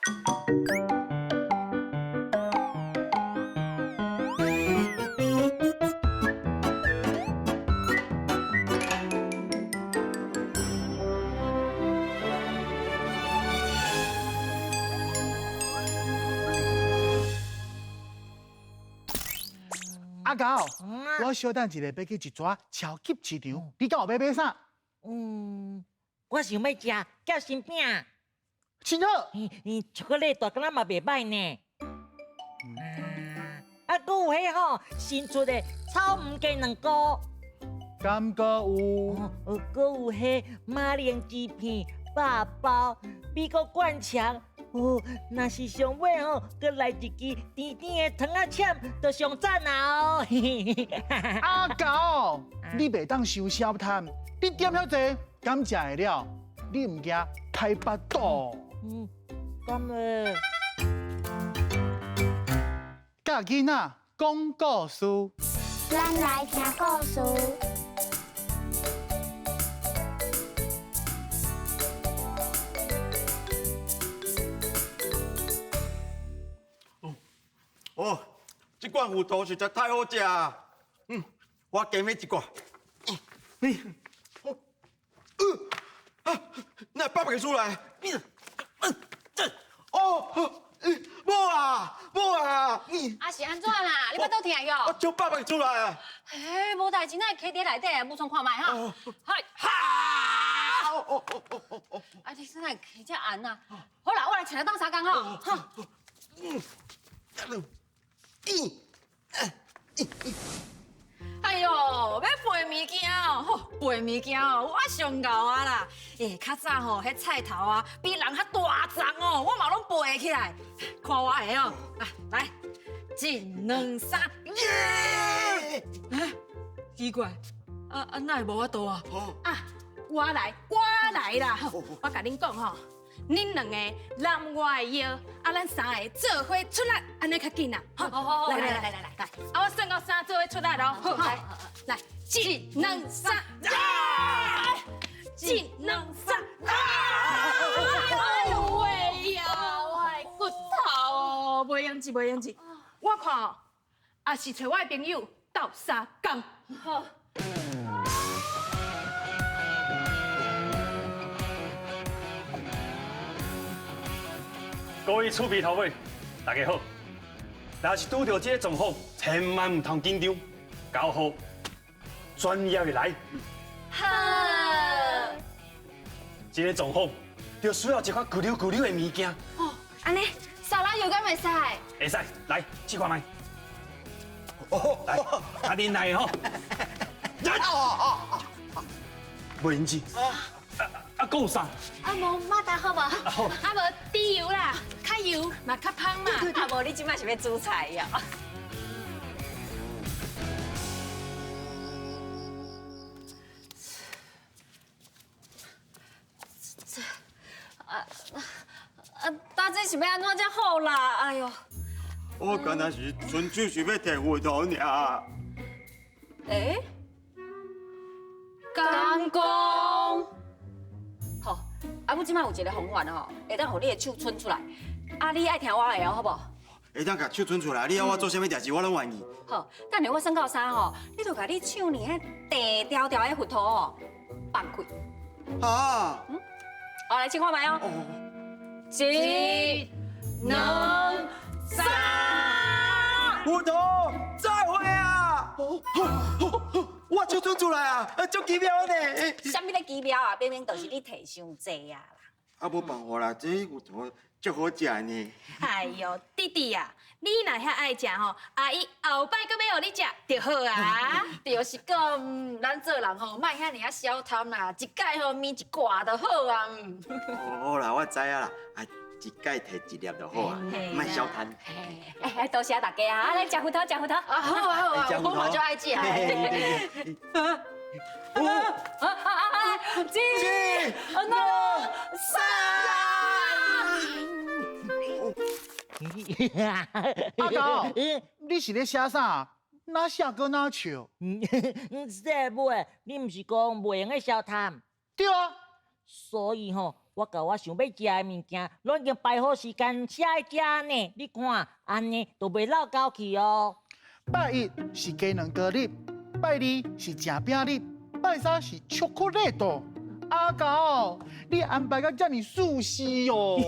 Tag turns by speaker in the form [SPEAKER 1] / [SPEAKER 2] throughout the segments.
[SPEAKER 1] 阿狗，我小等一下欲去一逝超级市场，你敢有欲买啥？
[SPEAKER 2] 嗯，我想欲食夹心饼。
[SPEAKER 1] 真好。
[SPEAKER 2] 你巧克力大敢若嘛袂䆀呢。啊，阁有彼吼新出的草莓鸡卵糕。
[SPEAKER 1] 敢阁有？
[SPEAKER 2] 阁有彼马铃薯片、肉包、美国灌肠。哦，若是上尾吼，阁来一支甜甜的糖仔签，就上赞啊！哦，
[SPEAKER 1] 阿狗，你袂当伤小贪，你点遐济，敢食会了？你毋惊开腹肚？
[SPEAKER 2] 嗯，敢会？
[SPEAKER 1] 教囡仔讲故事。
[SPEAKER 3] 咱来听故事。
[SPEAKER 4] 哦，这罐芋头实在太好食啊！嗯，我加买一罐。嗯，哦，啊，那爸爸给出来。嗯，这，哦，无啊，无啊。
[SPEAKER 5] 啊是按怎啦？你腹肚疼哟？
[SPEAKER 4] 我叫爸爸出来啊！
[SPEAKER 5] 哎，无代志，哪会徛伫内底啊？无创看觅哈。嗨，
[SPEAKER 4] 哈！哦哦哦哦哦！
[SPEAKER 5] 啊，你哪会徛遮暗啊？好啦，我来请你斗相共吼。哈。
[SPEAKER 4] 嗯。
[SPEAKER 5] 哎哟，欲背物件哦，吼，背物件哦，我上𠢕啊啦！欸，较早吼，彼菜头啊，比人较大丛哦，我嘛拢背起来。看我的哦，啊，来，一、两、三，
[SPEAKER 4] 耶！
[SPEAKER 5] 欸，奇怪，啊啊，哪会无法度啊？啊，我来，我来啦！我共恁讲吼。恁两个揽我的腰，啊，咱三个做伙出力，按呢较紧啦。好，来来来来来来，啊，我算到三做伙出力咯。好，来来，一、两、三，一、两、三，哎呦喂呀，我的骨头哦，袂用治，袂用治。我看哦，也是揣我的朋友斗相共。好。
[SPEAKER 6] 各位厝边头尾，大家好。若是拄著这个状况，千万毋通紧张，交予专业的来。
[SPEAKER 5] 好。
[SPEAKER 6] 这个状况就需要一款咕溜咕溜的物件。
[SPEAKER 5] 哦，按呢，沙拉油敢会使？
[SPEAKER 6] 会使，来试看觅。哦，来，阿恁来吼。来。袂用治。啊，阁有啥？
[SPEAKER 5] 啊，无马达好无？
[SPEAKER 6] 好。
[SPEAKER 5] 啊，无猪油啦，较油嘛较芳嘛。啊，无你这摆是欲煮菜哟？这，啊啊，大这是欲按怎才好啦？哎哟。
[SPEAKER 4] 我敢若是纯粹是欲提芋头尔。
[SPEAKER 5] 欸？敢讲？好，啊，阮这摆有一个方法吼，会当予你的手伸出来。啊，你爱听我的哦，好无？
[SPEAKER 4] 会当共手伸出来，你要我做啥物代志，我拢愿意。
[SPEAKER 5] 好，等下我算到三吼，你就共你手里彼甜条条的芋头哦放开。
[SPEAKER 4] 啊？
[SPEAKER 5] 嗯，好，来试看觅哦。一、两、三。
[SPEAKER 4] 芋头，再会啊！我手伸出来啊，足奇妙呢！
[SPEAKER 5] 啥物咧奇妙啊？明明就是你提伤济啊啦！
[SPEAKER 4] 啊，无办法啦，这芋头足好食呢。
[SPEAKER 7] 哎哟，弟弟啊，你若遐爱食吼，阿姨后摆阁欲予你食就好啊。
[SPEAKER 5] 就是讲，咱做人吼，莫遐尔仔小贪啦，一摆吼抿一罐就好啊。
[SPEAKER 4] 好啦，我知影啦，啊，一摆提一粒就好啊，莫小贪。
[SPEAKER 5] 哎，多谢大家啊！来食芋头，食芋头。啊，好啊好啊，我嘛足爱食。啊啊啊！一、二、三。
[SPEAKER 1] 阿狗，你是咧写啥？哪写阁哪笑？
[SPEAKER 2] 细妹，你毋是讲袂用得小贪？
[SPEAKER 1] 对啊。
[SPEAKER 2] 所以吼，我共我想欲食的物件，攏已經排好時間寫佇遮呢。你看，按呢就袂落交去哦。
[SPEAKER 1] 拜一是雞卵糕日，拜二是食餅日，拜三是巧克力多。阿狗，你安排到遮爾仔細哦？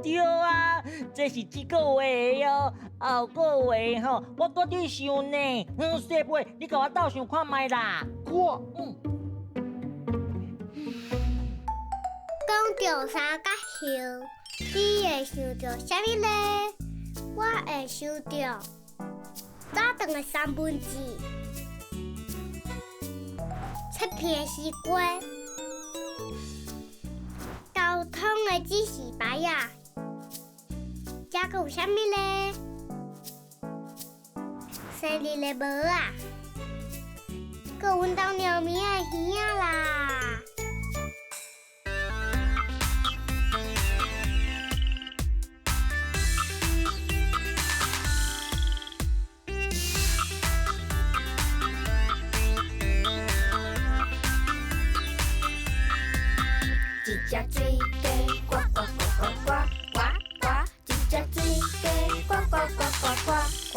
[SPEAKER 2] 對啊，這是這個月的哦，後個月吼，我閣佇想呢。細妹，你共我鬥想看覓啦。
[SPEAKER 1] 我
[SPEAKER 3] 講著三角獸，你會想著啥物咧？我會想著早頓的三文治，切片的西瓜，交通的指示牌仔，這閣有啥物咧？生日的帽仔，閣有阮兜貓咪的耳仔啦。
[SPEAKER 8] 一隻水雞呱呱呱呱呱呱呱，一隻水雞呱呱呱呱呱呱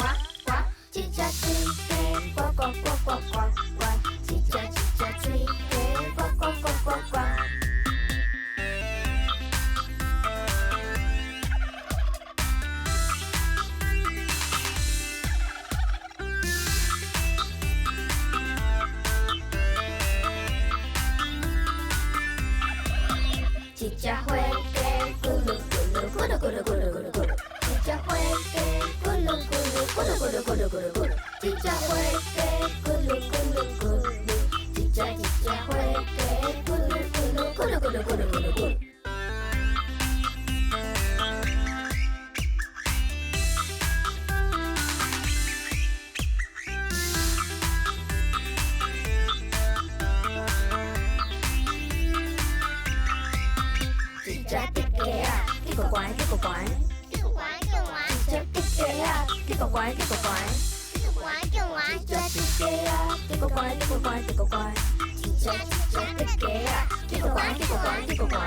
[SPEAKER 8] 呱，一隻水雞呱呱呱呱呱呱，一隻一隻水雞呱呱呱呱呱。一隻火雞咕嚕咕嚕咕嚕咕嚕咕嚕咕嚕咕嚕，一隻火雞咕嚕咕嚕咕嚕咕嚕咕嚕咕嚕咕嚕，一隻火雞咕嚕咕嚕咕嚕，一隻一隻火雞咕嚕咕嚕咕嚕咕嚕咕嚕咕嚕咕嚕。一隻竹雞仔，竹孤關，竹孤關，
[SPEAKER 3] 竹關竹關，
[SPEAKER 8] 一隻竹雞仔，竹孤關，竹孤關，
[SPEAKER 3] 竹關竹關，
[SPEAKER 8] 一隻竹雞仔，竹孤關，竹孤關，竹孤關，一隻一隻竹雞仔，竹孤關，竹孤關，竹孤關。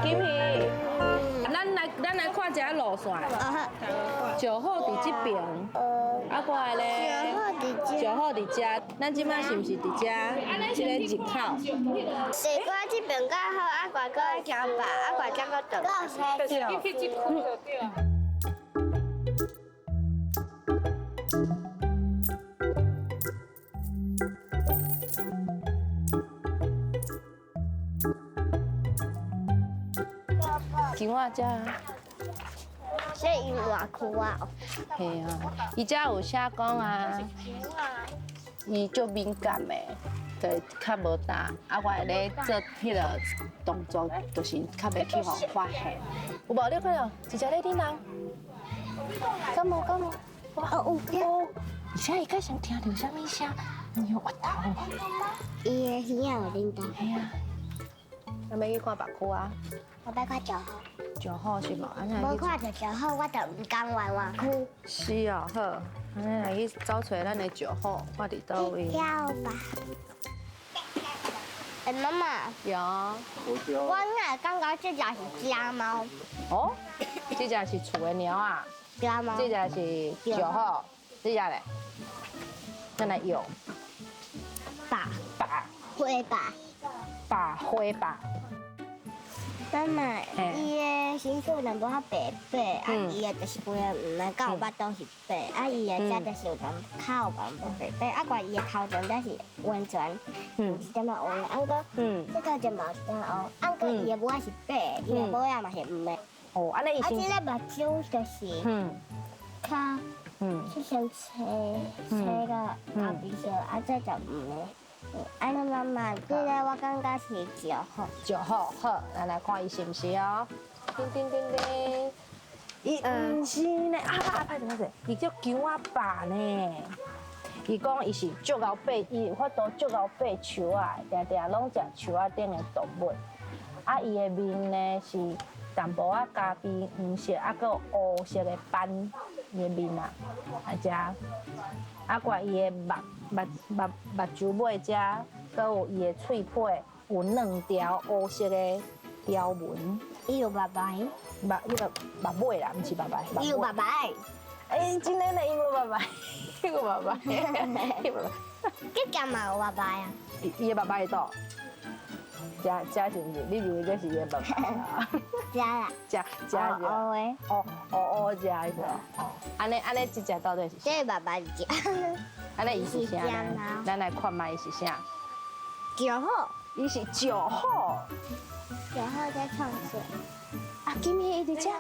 [SPEAKER 9] 金魚，咱來看一下路線。石虎佇這邊，啊，過來咧。石虎佇遮，咱這擺是毋是佇遮？這个入口。
[SPEAKER 3] 地瓜這邊較好，啊，怪閣愛行吧，啊，怪才閣轉。
[SPEAKER 9] 對。姜仔遮。
[SPEAKER 3] 這伊外區啊？
[SPEAKER 9] 嘿啊，伊遮有寫講啊，伊足敏感的，就較無膽，啊，我會咧做彼个動作，就是較袂去予發現。有無？你看著，一隻咧頂人，敢無？敢無？哦有哦，而且伊敢想聽著啥物聲？伊有越頭。
[SPEAKER 3] 伊的耳仔有恁大。
[SPEAKER 9] 嘿啊。咱欲去看別區啊？
[SPEAKER 3] 我欲看石虎。
[SPEAKER 9] 石虎是無？
[SPEAKER 3] 無看著石虎，我就毋甘願活區。
[SPEAKER 9] 是哦，好，按呢來去走揣咱的石虎，看佇佗位。
[SPEAKER 3] 跳吧。欸，媽媽。
[SPEAKER 9] 有。
[SPEAKER 3] 我哪會感覺這隻是家貓？
[SPEAKER 9] 哦，這隻是厝的貓仔。
[SPEAKER 3] 家貓。
[SPEAKER 9] 這隻是石虎，這隻咧？咱來用。
[SPEAKER 3] 把。
[SPEAKER 9] 把。
[SPEAKER 3] 花把。
[SPEAKER 9] 把花把。
[SPEAKER 3] 媽媽，伊的身軀淡薄仔白白，啊，伊的就是規個黃的，佮有腹肚是白，啊，伊的這就是有淡跤有淡薄白白，啊，怪伊的頭前才是完全，有一點仔烏的，啊，毋過，這頭前嘛有一點仔烏，啊，毋過伊的尾仔是白，伊的尾仔嘛是黃的。
[SPEAKER 9] 哦，按呢伊
[SPEAKER 3] 啊，這个目睭就是，較，去先青青到咖啡色，啊，這就黃的。按呢媽媽，這个我感覺是石虎。
[SPEAKER 9] 石虎，好，咱來看伊是毋是哦。叮叮叮叮，伊毋是呢，啊啊，歹勢歹勢，伊叫姜仔爸呢。伊講伊是足𠢕爬，伊有法度足𠢕爬樹仔，定定攏食樹仔頂的動物。啊，伊的面呢是淡薄仔咖啡黃色，啊，閣有烏色的斑，伊的面啊，啊遮，啊，閣伊的目目目目睭尾遮，閣有伊的喙皮有兩條烏色的條紋。
[SPEAKER 3] 伊有目白，
[SPEAKER 9] 目彼個目尾啦，毋是目白。
[SPEAKER 3] 伊有目白。
[SPEAKER 9] 欸，真的呢，伊無目白，伊有目白，伊目白。
[SPEAKER 3] 這敢嘛有目白啊？
[SPEAKER 9] 伊伊的目白佇佗？遮遮是毋是？你認為這是伊的目白啊？
[SPEAKER 3] 遮啦。
[SPEAKER 9] 遮遮是。
[SPEAKER 3] 烏烏的。
[SPEAKER 9] 烏烏烏遮是無？按呢按呢，這隻到底是啥？
[SPEAKER 3] 這目白是遮。
[SPEAKER 9] 按呢伊是啥呢？咱來看覓伊是啥？9
[SPEAKER 3] 號。
[SPEAKER 9] 伊是9號。
[SPEAKER 3] 9號在創啥？
[SPEAKER 9] 啊，今日伊佇遮。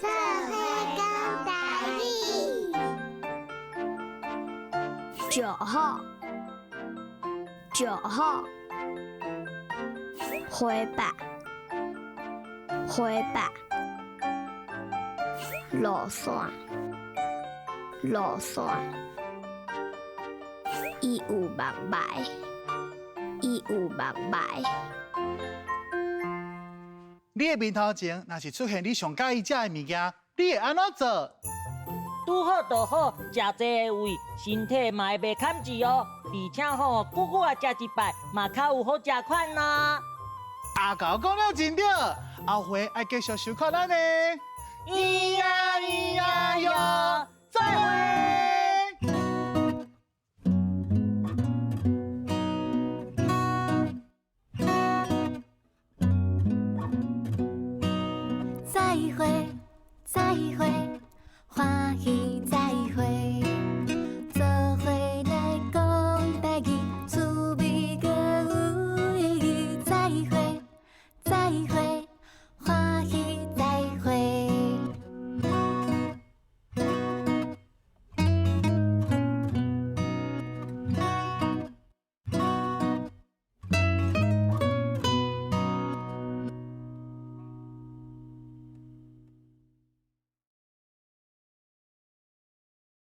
[SPEAKER 8] 做伙講台語。
[SPEAKER 3] 9號，9號，火把，火把，路線，路線，伊有目白，伊有目白。
[SPEAKER 1] 你的面頭前若是出現你上佮意食的物件，你會按怎做？
[SPEAKER 2] 拄好就好，食濟的胃，身體嘛會袂坎住哦。而且吼，久久仔食一擺，嘛較有好食款啦。
[SPEAKER 1] 阿猴講了真對，後回愛繼續收看咱的。咿呀咿呀喲，再會。
[SPEAKER 8] 再會，再會。